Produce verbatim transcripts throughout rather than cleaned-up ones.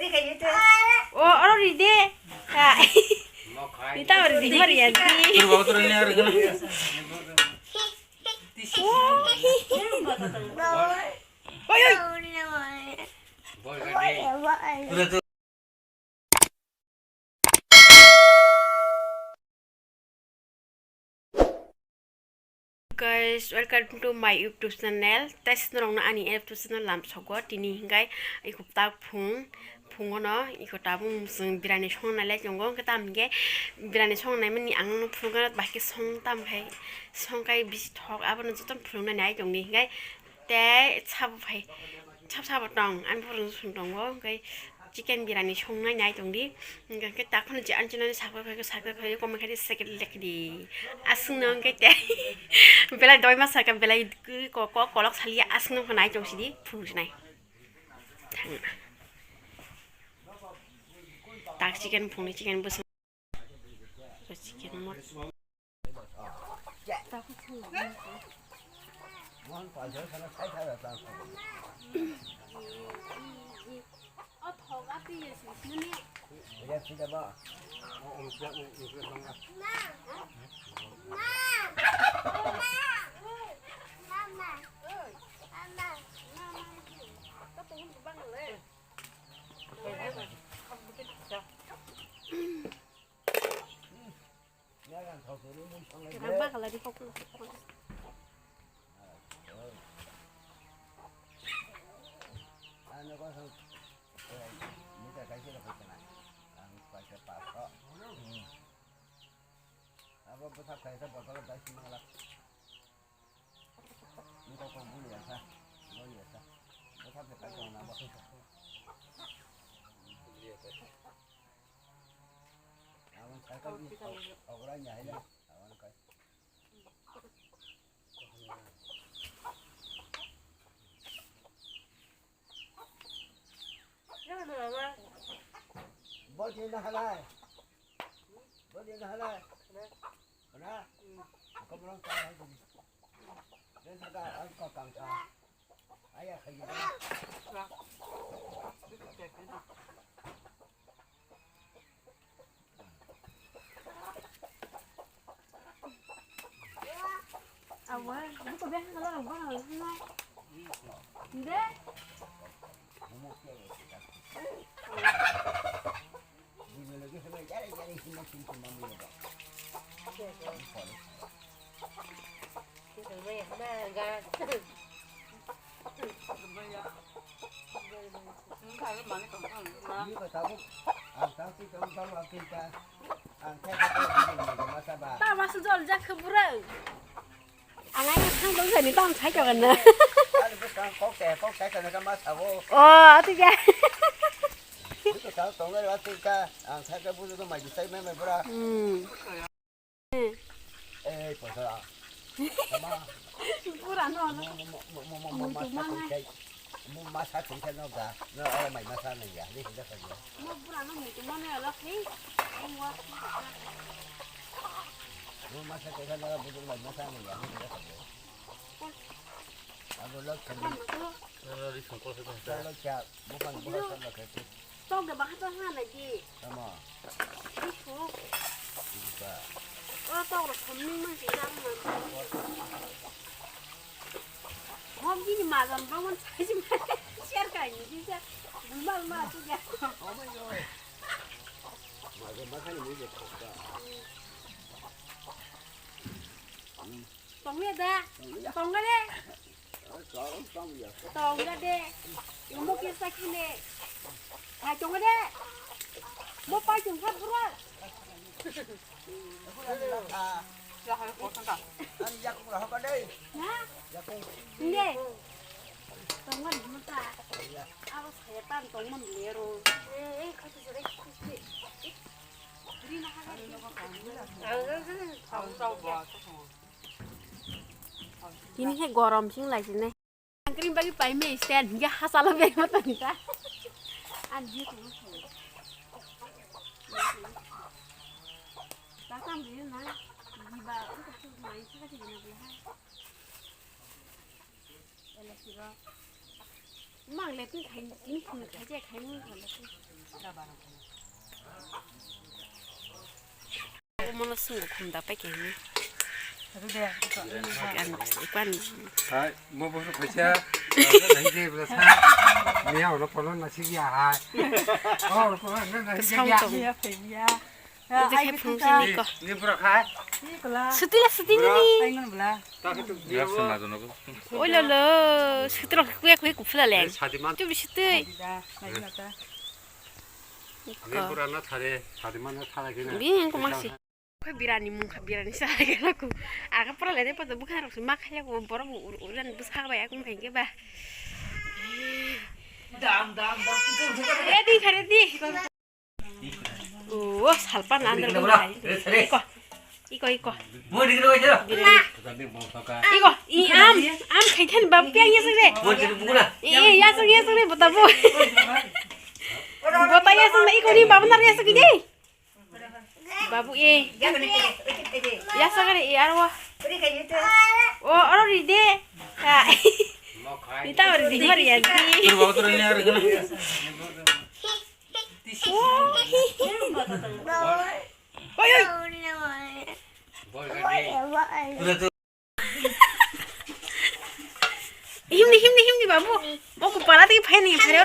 O, oro ri de. Ha. Ni ta ri di, mari ya di. Oi, oi. Guys, welcome to my YouTube channel. Tei norokno ani YouTube channel lamsogo tini hingai ikop tak phung phungono iko tabung chwng birani song nai lai tongo, hwnkhe tamo hwnkhe birani song nai mani ang phunukgano bahai khe song tam khai song khai bisi thok abono joto phunuknani ai tongdi hingai tei sabo phai sab sabo tong ani borok song tongo hingai chicken birani songnai nai tongdi. Hingke takhwno je anchunani sakha khaikhe sakha khaikhe komai khaidi second lekdi. Aswkno hingke te belai doi ma sakha belai ko ko kolok saliya aswkno hwnai tong sidi phunuknai. Thangna. Tak chicken phunuknai chicken bwswk. Chicken mot. Rang bakla di kok. Abo bwsa kaisa botolo dai sima glak. Ni kok kok buli ya sa, buli ya sa. Bwsa de kai tong na ba. Abo cycle ni ogra ni haila. Abo kai. Bodi na halai. Bodi na halai. Na? Kamu orang kau lagi. Dan saka aku kau kangka. Ayah kayu. Awa, buka biasa kalau orang orang. Nde? Tama sejol jak kebura. Ang ai thang dong jani tang thai kawan na. Ani bwskang kok te kok thai kana ka ma sabo. Oh, ati ya. Bwskang tong lai ati ka ang thai ka bujo ko mai sai mai mai bura. Hmm. Eh, posa. Tama. Pura no no. Mo mo mo mo mo mo ma sa thai. Mo ma sa thai ka no ga. No ora mai ma sa nai ya. Ni hinda ka ya. Mo pura no mo to mo ne ala thai. Mo wa. Mo ma sa thai ka no bujo mai ma sa nai ya. Ni hinda ka ya. Abo lok sandi. Ri songkol se dong. Lok cha, bukan bukan sama ke tu. Tok de bahasa sana di. Sama. Di su. Buka. Oh, tok ro khomni ma si dang ma. Mom di ni ma dam bang man sai si ma. Share kai ni di sa. Mal ma tu ya. Oh my god. Ma dam ma kan ni je khok ka. Tongya da? Tongya de. Tongya de. Imo kisa kine. Hai tongya de. Mo pai tong kha bura. Ya hai ko thang ka. Ani yak ko ha ka de. Ha? Yak ko. Nge. Tongya ni mo ta. Abo saya tan tongmon lero. Eh, eh, kha tu sore. Ri na ha. Ang ang ang. Ang tau ba. Tini khe gorom sing lai sini. Ang krim bagi pai me stand hingga hasala bag mata nita. An ji tu. Datang dia na. Di ba, itu tu main sih kasih guna dia. Ele siro. Mang le twi khai, tini phung khai je khai mung khai le twi. Mono sung khum da pai khe ni. Kan, kan. Hai, mo bo khaisa. Nai je bla sa. Ni ha ro polo na si ya hai. Oh, ro polo na si ya. Sound tong. Ito khe phung sini ko. Ni bro khai. Sutila, sutila ni. Oilolo, sutila kuya kuya kufula le. Tu bisi tui. Ni bro na thare, thare mana thara kena. Bini ko masi. Ko birani mung kha, birani sa kena ku. Aga pura le de pa bukhara su ma khaya ko borok ur ur jan busa ba ya kum khaike ba. Dam dam dam. Ready khare di. Oh, salpa nan dal bai. Iko. Iko, iko. Iko, i am, am khai thani bab piang ya sangre. Eh, ya sang, ya sangre, bota bu. Bota ya sang, iko ni bab nar ya sang de. Babu, eh. Ya sangre, eh, arwa. Oh, aro ri de. Ha. Ni ta ri di, mari ya di. Oi, oi. Himni, himni, himni, babu. Bo kupala tei phai ni phai.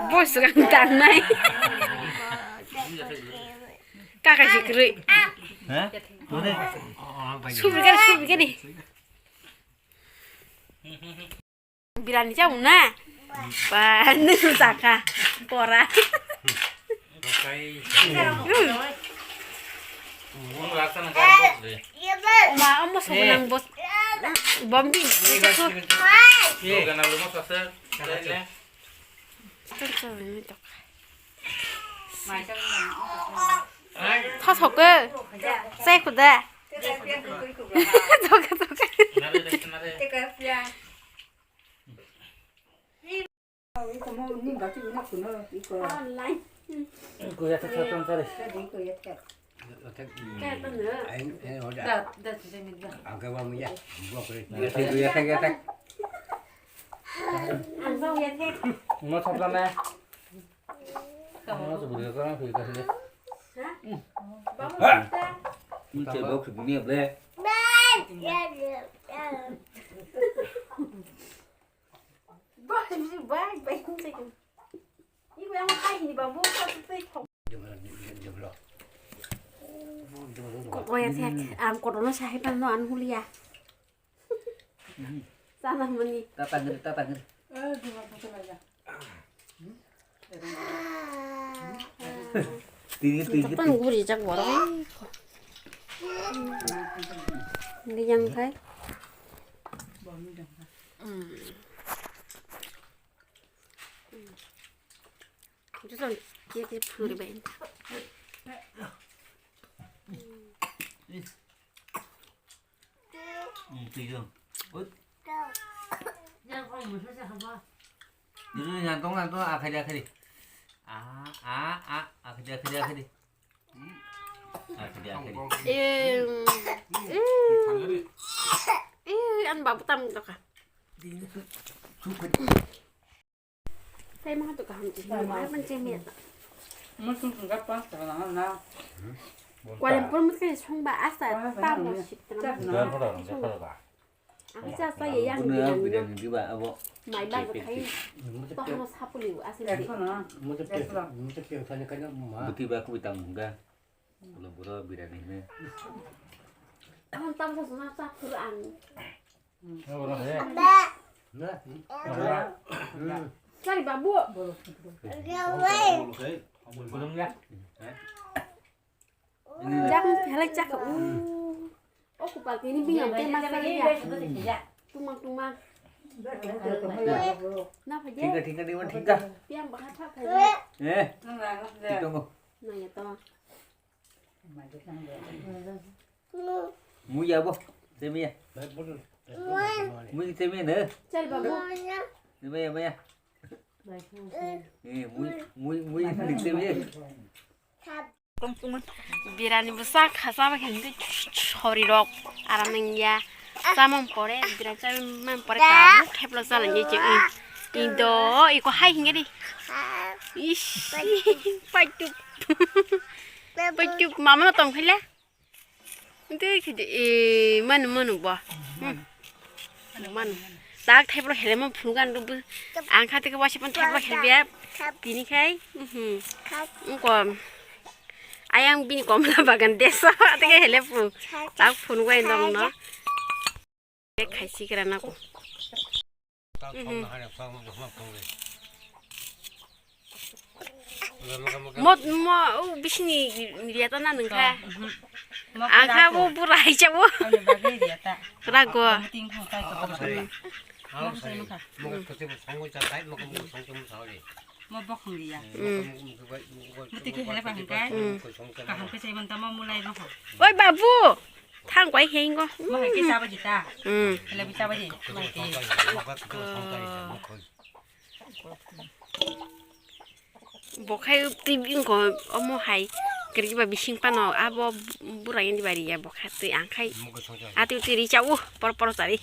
Bo swkang tangnai. Kaka si kwrwi. Ha? Mode? Subri kani, subri kani. Birani chau na? Ba, nung chakha. Pora. Oma, omo sobo nang bos. Bombi. Tha soke. Sai khuda. Soke, soke. Kok oya thek, ang kotorno sahi panno ang hulia. Sana mani. Tata ngeri, tata ngeri. Tini, tini, tini. Tang guri jak borok. Ini yang kai. Hmm. Itu kan dia, dia puri bain. Hmm, twi rw. Ut. Dulu nyantong, nyantong, akhari, akhari. Ah, ah, ah, akhari, akhari, akhari. Akhari, akhari. Eh, eh, eh, an babu tam doka. Tei ma tu kaham chi, ma ban che me ta. Mo sung sung ka pa ta na na. Kuala Lumpur mo ke song ba asta ta mo sip ta na. Ang cha cha ye yang di yang. Mai ba ko thai. To hano sapuli ase. Mo te pe, mo te pe sa ne ka ma. Buti ba ku tam ga. Kuala Lumpur birani ne. Ang tam sa suna sa pura ang. Sari babu. Jak phelai jak u. O kupal tini bini ang tema sari ya. Tumang tumang. Na phaje. Thika thika diwan thika. Piang bahar pha phaje. Eh. Tunggu. Na ya to. Mui ya bo, temi ya. Mui temi ya ne. Chal babu. Temi ya, temi ya. Eh, mui, mui, mui, mui temi ya. Birani bwsa khasa ba khe sori rok aram nang ya. Chamang pore, bira chamang pore tabuk theplo chalai je. Indo, iko hai hinge di. Ish, paitu. Paitu, mama no tong phile. Dui khidi, e, manu, manu bo. Hmm. Manu. Tak thai bro hele mo phunu gan rubu. Ang kha teke wasi pon thai bro hele bia. Tini khai. Mhm. Ngko. Ayang bini komla bagan desa. Teke hele phu. Tak phunu gai dong no. Khai sikra na ko. Mhm. Mo, mo, o bisini liata na nungkha. Angkha bo bura hai chabo. Rago. Mo bokhong liya. Mm. Mo tiki hele pa hingkai. Mm. Kaham khe chai man tamo mulai no. Oi babu. Thang kwai henggo. Mo hai khe chaba jita. Mm. Hele bi chaba ji. Mo hai khe. Bo khai twi bini ko omo hai kwrwi ba bising pano abo bura indi bari ya bo kha twi ang khai. Atwi twi ri cha u por por chari.